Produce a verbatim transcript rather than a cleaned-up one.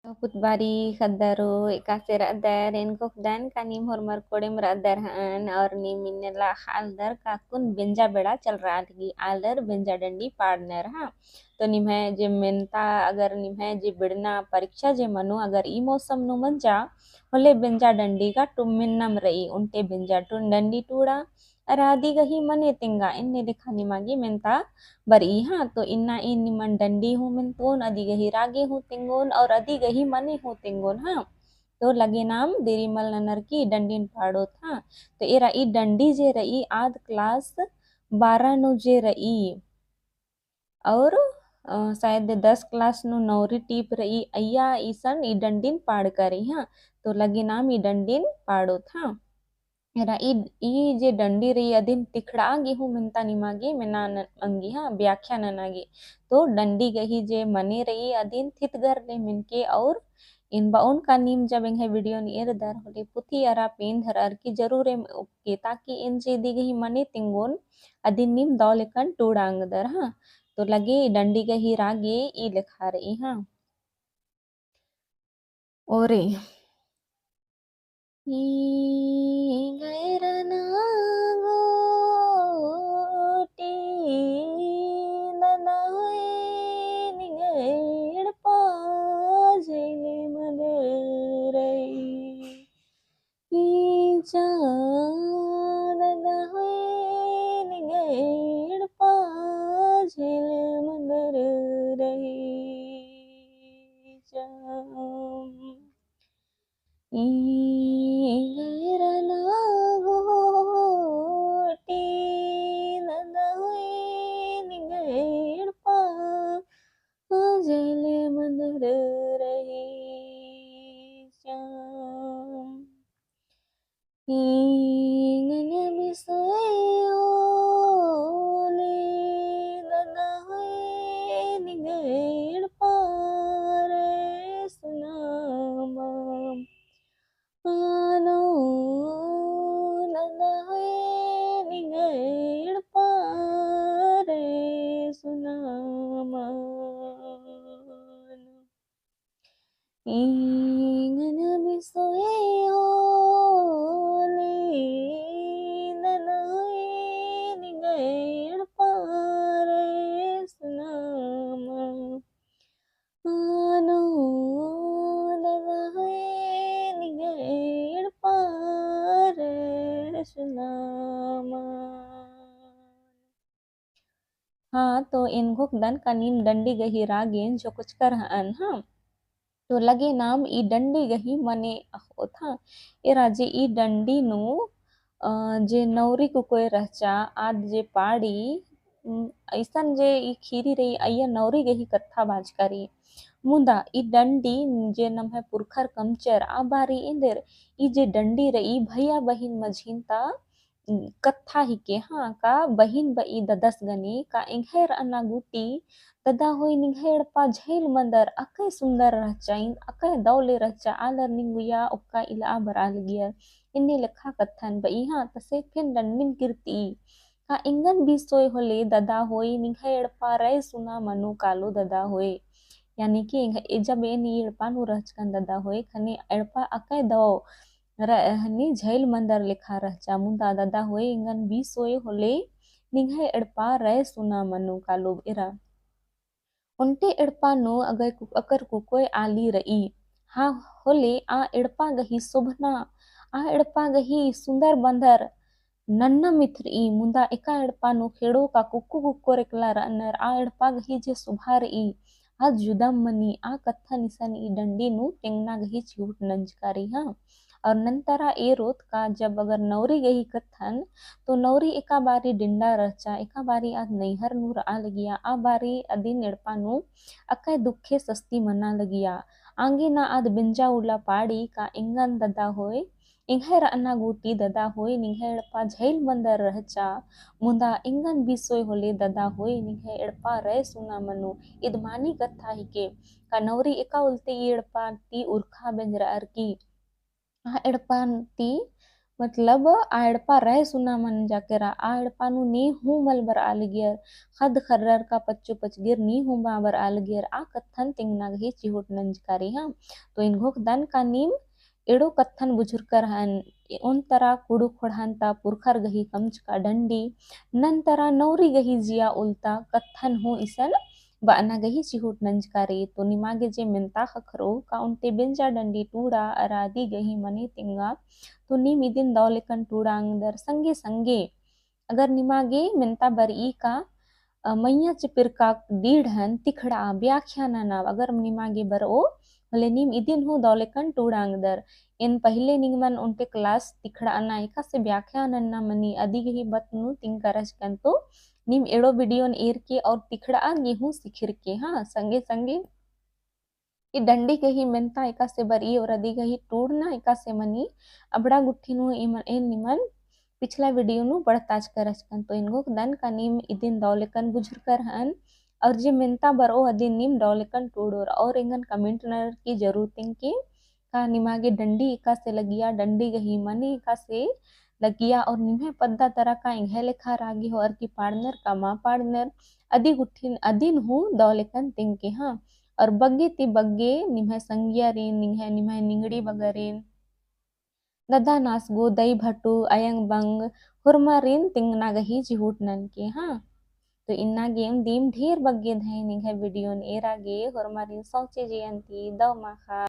तो पुतबारी ख़द्दरो एकासे रअदर, एन ख़ोख़दन का नीम होरमर कोड़ेम रअदर हअन, और नीम इन्नेला ख़ालदर का अक्कुन बेंजा बेड़ा चलरआ लगी, आलर बेंजा डंडी पाड़नर, हाँ। तो निम्है जे मेन्ता, अगर निम्है जे बिड़ना परीक्षा जे मनो, अगर ई मौसम नू मंजा, होले बेंजा डंडी का टुम्मिन्नम रई, उन्टे बेंजा टुन डंडी टूड़ा, अरा अदी गही मने तेंगा, एन्ने लेखा निमा गे मेन्ता बरई, हाँ। तो इन्ना ई निमन डंडी हूँ मेन्तोन, अदी गही रागे हूँ तेंगोन, और अदी गही मने हूँ तेंगोन, हाँ। तो लगे नाम देरी मल ननर की डंडीन पाड़ोत, हाँ। तो एरा ई डंडी जे रई आद class बारह नू जे रई, और, अ, शायद दस class नू नौरी टीप रई, अइय्या इसन ई डंडीन पाड़का रई, हाँ। तो लगे नाम ई डंडीन पाड़ोत, हाँ। एरा ई, ई जे डंडी रई अदिन तिखड़ा गे हूँ मेन्ता निमा गे मेना न-, अंगी, हाँ, व्याख्या नना गे। तो डंडी गही जे मने रई अदिन थितगर ले मेनके, और एन बओन का नीम जब एंग्है video नू एरदर होले पुथी अरा पेन धरअर की जरूर एम ओक्के, ताकि एन जे अदी गही मने तेंगोन अदिन नीम दव लेकन टूड़ा अंगदर, हाँ। तो लगे डंडी गही रागे ई लेखा रई, हाँ। ओरे। निंग्है एड़पा झैले मन्दर रई। ई चाँद दहोय निंग्है एड़पा झैले मन्दर रई। चाम ई गैरना गोटी दहोय निंग्है एड़पा झैले मन्दर रई। चाम एंगन बिसोय होले ददा होय निंग्है एड़पा रई सुनामा। आनो ददा होय निंग्है एड़पा रई सुनामा। एंगन बिसोय होले ददा होय निंग्है एड़पा रई सुनामा। आनो ददा होय निंग्है एड़पा रई सुनामा। हाँ, तो एन घोखदन का नीम डंडी गही रागेन जो कुचकर हअन, हाँ। तो लगे नाम ई डंडी गही मने अख़ोत, हाँ। एरा जे ई डंडी नू, अ, जे नौरी कुकोय रहचा, आद जे पाड़ी, उम, अइसन जे ई खीरी रई, अइय्या नौरी गही कत्था बाचका रई। मुदा ई डंडी जे नम्है पुरखर कमचर, आ बारी एन्देर ई जे डंडी रई, भैया बहिन मझिन ता कत्था हिके, हाँ, का बहिन बई ददस गने का एंग्है रअना गूटी ददा होय निंग्है एड़पा झैल मन्दर अकय सुन्दर रहचा, इन अकय दौले रहचा, आलर निंगुया ओक्का इलआ बरआ लगियर। इन्ने लेखा कत्थन बई, हाँ, तसे फेन डंडिन किर्ती का एंगन बिसोय होले ददा होय निंग्है एड़पा रई सुना मनो कालो ददा होय। यानी कि एंग-, ए जब एन ई एड़पा नू रहचकन ददा होय, खने एड़पा अकय दौ र-, हनी झैल मन्दर लेखा रहचा, मुदा ददा होय एंगन बिसोय होले निंग्है एड़पा रई सुना मनो कालो एरा। ओन्टे एड़पा नू अगर कु-, अकर कुकोय आली रई, हाँ होले आ एड़पा गही सोभना, आ एड़पा गही सुन्दर बन्दर नन्ना मिथरई, मुदा एका एड़पा नू खेड़ो का कुक्को कुक्कोर एकला रअनर, आ एड़पा गही जे सोभा रई, आ जुदम मनी, आ कत्थन इसन ई डंडी नू तेंगना गही चिहुट नंजका रई, हाँ। और नन्तरा एरोत का जब अगर नौरी गही कत्थन, तो नौरी एका बारी डिंडा रहचा, एका बारी आद नैहर नू रआ लगिया, आ बारी अदिन एड़पा नू अकय दुखे सस्ती मना लगिया। आंगे ना आद बेंजा उला पाड़ी का एंगन ददा होय, एंग्है रअना गूटी ददा होय निंग्है एड़पा झैल मन्दर रहचा, मुदा एंगन बिसोय होले ददा होय निंग्है एड़पा रई सुना मनो। इद मानी कत्था हिके का नौरी एका उल्ते ई एड़पा ती उरखा बेंजरअर की आ एड़पा ती मतलब आ एड़पा रअय सुना मंजा केरा, आ एड़पा नू नीम हूँ मल बरआ लगियर, ख़द्द ख़र्रर का पच्चो पचगिर नीम हूँ बा बरआ लगियर, आ कत्थन तिंगना गही चिहुट नंजका रई, हाँ। तो एन घोखदन का नीम एड़ो कत्थन बुझुरकर हन, ओन तरा कुँड़ुख़ ख़ोंड़हन ता पुरखर गही कमचका डंडी, नन तरा नौरी गही जिया उल्ता कत्थन हूँ इसन बअना गही चिहुट नंजका रई। तो निमा गे जे मेन्ता ख़क्खरओ का ओन्टे बेंजा डंडी टूड़ा अरा अदी गही मनी तिंगा, तो नीम इदिन दौ लेकन टूड़ा ओंगदर। संगे संगे अगर निमा गे मेन्ता बरई का, अ, मइय्याँ चिपिरका डीड़हन तिखड़ा ब्याख्या नना, अगर निमा गे बरओ, होले नीम इदिन हूँ दौ लेकन टूड़ा ओंगदर। एन पहिले निंगन ओन्टे class तिखड़ा नना एकासे ब्याख्या नना मनी अदी गही बत नू तिंगका रहचकन, तो नीम एड़ो video न एरके और तिखड़ा गे हूँ सिखिरके, हाँ, संगे संगे ई डंडी गही मेन्ता एकासे बरई और अदी गही टूड़ना एकासे मनी अबड़ा गुट्ठी नू एन निमन पिछला video नू बढ़ताचका रहचकन। तो एन घोखदन का नीम इदिन दौ लेकन बुझुरकर हन और जे मेन्ता बरओ अदिन नीम दौ लेकन टूड़ोर और एंगन comment ननर की जरूर तिंगके का निमा गे डंडी एकासे लगिया, डंडी गही मनी एकासे लगिया और निम्है पद्दा तरा का एंग्है लेखा रागी होअर की पाड़नर का मा पाड़नर, अदी गुट्ठिन अदिन हूँ दौ लेकन तिंगके, हाँ। और बग्गे ती बग्गे निम्है संगियारिन, निंग्है निम्है निंगड़ी बगरिन, ददा नासगो, दई भटु, अयंग बंग, होरमारिन तिंगना गही चिहुट ननके, हाँ। तो इन्ना गे एम दिम ढेर बग्गे धई निंग्है video न एरा गे, होरमारिन सौंचे जिया ती दौ माखा।